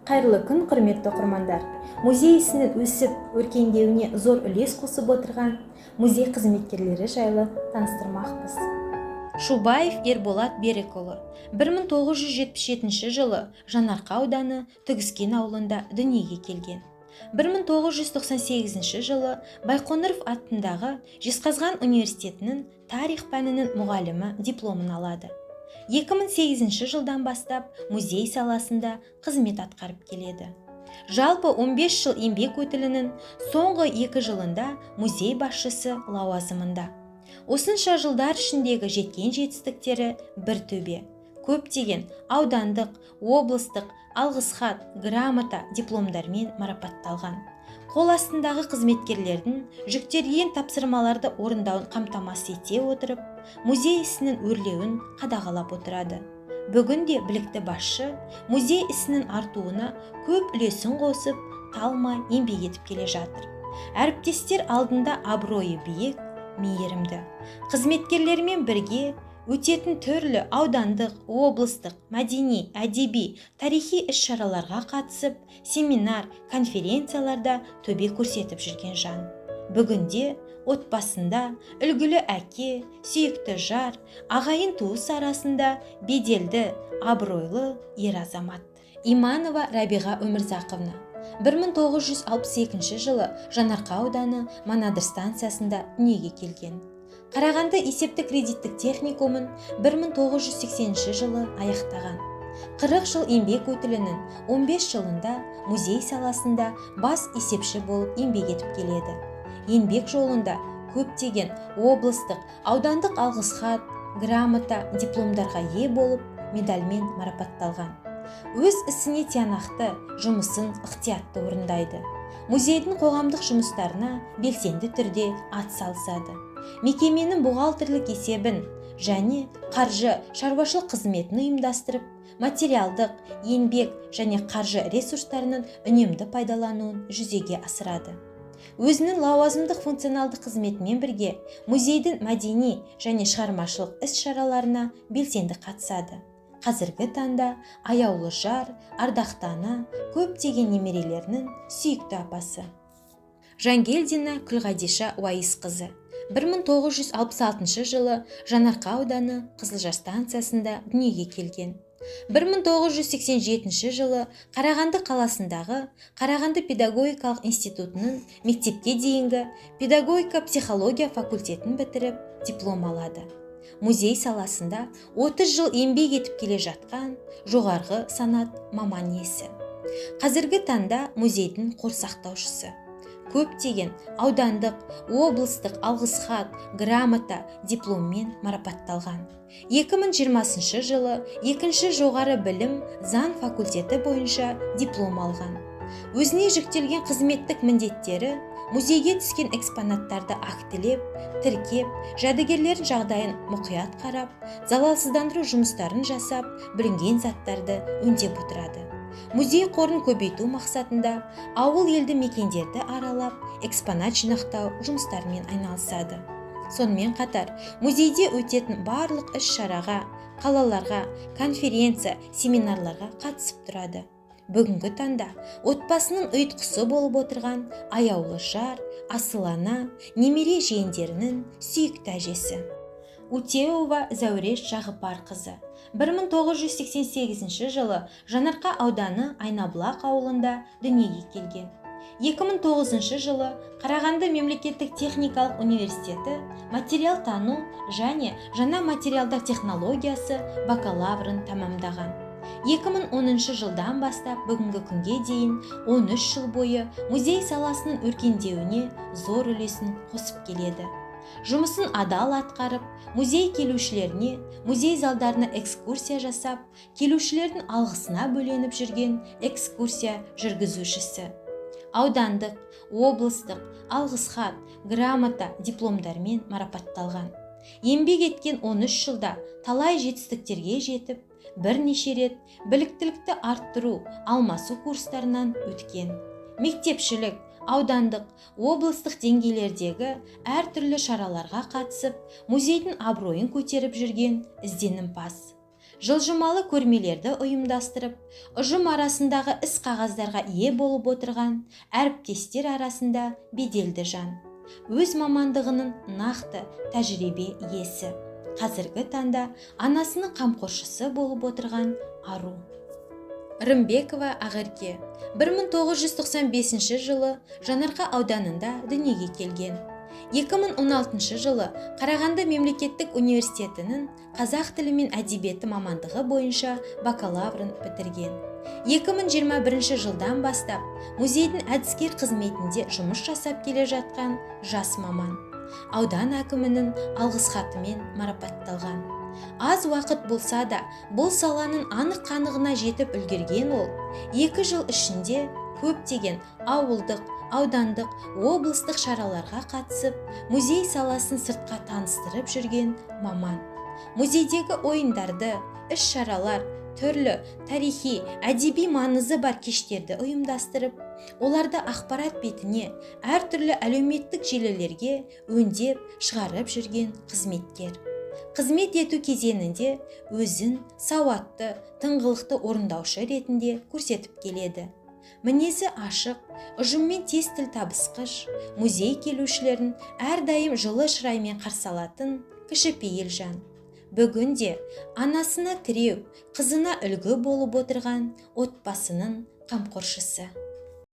Қайырлы күн, құрметті оқырмандар! Музей ісінің өсіп, өркендеуіне зор үлес қосып отырған музей қызметкерлері жайлы таныстырмақпыз. Шубаев Ерболат Берікұлы 1977 жылы Жанарқа ауданы Түгіскен ауылында дүниеге келген. 1998 жылы Байқоңыров атындағы Жезқазған университетінің тарих пәнінің мұғалімі дипломын алады. 2008 жылдан бастап музей саласында қызмет атқарып келеді. Жалпы 15 жыл еңбек өтілінің соңғы 2 жылында музей басшысы лауазымында. Осынша жылдар ішіндегі жеткен жетістіктері бір төбе. Көптеген аудандық, облыстық алғыс хат, грамота, дипломдармен марапатталған. Қол астындағы қызметкерлердің жүктелген тапсырмаларды орындауын қамтамасыз ете отырып, музей ісінің өрлеуін қадағалап отырады. Бүгінде білікті басшы музей ісінің артуына көп үлесін қосып, талмай еңбек етіп келе жатыр. Әріптестер алдында абыройы биік, мейірімді. Қызметкерлермен бірге өтетін түрлі аудандық, облыстық, мәдени, әдеби, тарихи іс-шараларға қатысып, семинар, конференцияларда төбе көрсетіп жүрген жан. Бүгінде отбасында үлгілі әке, сүйікті жар, ағайын туыс арасында беделді, абыройлы ер азамат. Иманова Рабиға Өмірзақовна 1962 жылы Жанарқа ауданы Манадыр станциясында дүниеге келген. Қарағанды есепті кредиттік техникумын 1980 жылы аяқтаған. 40 жыл еңбек өтілінің 15 жылында музей саласында бас есепші болып еңбек етіп келеді. Еңбек жолында көптеген облыстық, аудандық алғыс хат, грамота, дипломдарға ие болып, медальмен марапатталған. Өз ісіне тиянақты, жұмысын ықтиятты орындайды. Музейдің қоғамдық жұмыстарына белсенді түрде атсалысады. Мекеменің бухгалтерлік есебін және қаржы шаруашылық қызметін ұйымдастырып, материалдық, еңбек және қаржы ресурстарының үнемді пайдалануын жүзеге асырады. Өзінің лауазымдық функционалдық қызметімен бірге музейдің мәдени және шығармашылық іс-шараларына белсенді қатысады. Қазіргі таңда аяулы жар, ардақты ана, көптеген немерелерінің сүйікті апасы. Жангелдина Күлғадиша Уайысқызы 1966 жылы Жанарқа ауданы Қызылжар станциясында дүниеге келген. 1987 жылы Қарағанды қаласындағы Қарағанды педагогикалық институтының мектепке дейінгі педагогика психология факультетін бітіріп, диплом алады. Музей саласында 30 жыл еңбек етіп келе жатқан жоғарғы санат маман иесі. Қазіргі таңда музейдің қор сақтаушысы. Көптеген аудандық, облыстық алғыс хат, грамота, дипломмен марапатталған. 2020 жылы екінші жоғары білім заң факультеті бойынша диплом алған. Өзіне жүктелген қызметтік міндеттері музейге түскен экспонаттарды актілеп, тіркеп, жәдігерлердің жағдайын мұқият қарап, залалсыздандыру жұмыстарын жасап, бүлінген заттарды өңдеп отырады. Музей қорын көбейту мақсатында ауыл елді мекендерді аралап, экспонат жинақтау жұмыстарымен айналысады. Сонымен қатар, музейде өтетін барлық іс-шараға, қалаларға, конференция, семинарларға қатысып тұрады. Бүгінгі таңда отбасының ұйытқысы болып отырған аяулы жар, асыл ана, немере жиендерінің сүйікті әжесі. Утеуова Зәуреш Жағыпарқызы 1988 жылы Жанарқа ауданы Айнабұлақ ауылында дүниеге келген. 2009 жылы Қарағанды мемлекеттік техникалық университеті материал тану және жаңа материалдар технологиясы бакалаврын тәмамдаған. 2010 жылдан бастап бүгінгі күнге дейін 13 жыл бойы музей саласының өркендеуіне зор үлесін қосып келеді. Жұмысын адал атқарып, музей келушілеріне, музей залдарына экскурсия жасап, келушілердің алғысына бөленіп жүрген экскурсия жүргізушісі. Аудандық, облыстық, алғыс хат, грамота, дипломдармен марапатталған. Еңбек еткен 13 жылда талай жетістіктерге жетіп, бірнеше рет біліктілікті арттыру, алмасу курстарынан өткен. Мектепшілік, аудандық, облыстық деңгейлердегі әртүрлі шараларға қатысып, музейдің абыройын көтеріп жүрген ізденімпаз. Жылжымалы көрмелерді ұйымдастырып, ұжым арасындағы іс қағаздарға ие болып отырған әріптестер арасында беделді жан. Өз мамандығының нақты тәжірибе иесі. Қазіргі таңда анасының қамқоршысы болып отырған ару. Рымбекова Ақерке 1995 жылы Жанарқа ауданында дүниеге келген. 2016 жылы Қарағанды мемлекеттік университетінің қазақ тілі мен әдебиеті мамандығы бойынша бакалаврын бітірген. 2021 жылдан бастап музейдің әдіскер қызметінде жұмыс жасап келе жатқан жас маман. Аудан әкімінің алғыс хатымен марапатталған. Аз уақыт болса да бұл саланың анық қанығына жетіп үлгерген ол, 2 жыл ішінде көптеген ауылдық, аудандық, облыстық шараларға қатысып, музей саласын сыртқа таныстырып жүрген маман. Музейдегі ойындарды, іс-шаралар, түрлі тарихи, әдеби маңызы бар кештерді ұйымдастырып, оларды ақпарат бетіне, әртүрлі әлеуметтік желілерге өңдеп шығарып жүрген қызметкер. Қызмет ету кезеңінде өзін сауатты, тыңғылықты орындаушы ретінде көрсетіп келеді. Мінезі ашық, ұжыммен тез тіл табысқыш, музей келушілерін әрдайым жылы шыраймен қарсы алатын кішіпейіл жан. Бүгінде анасына тіреу, қызына үлгі болып отырған отбасының қамқоршысы.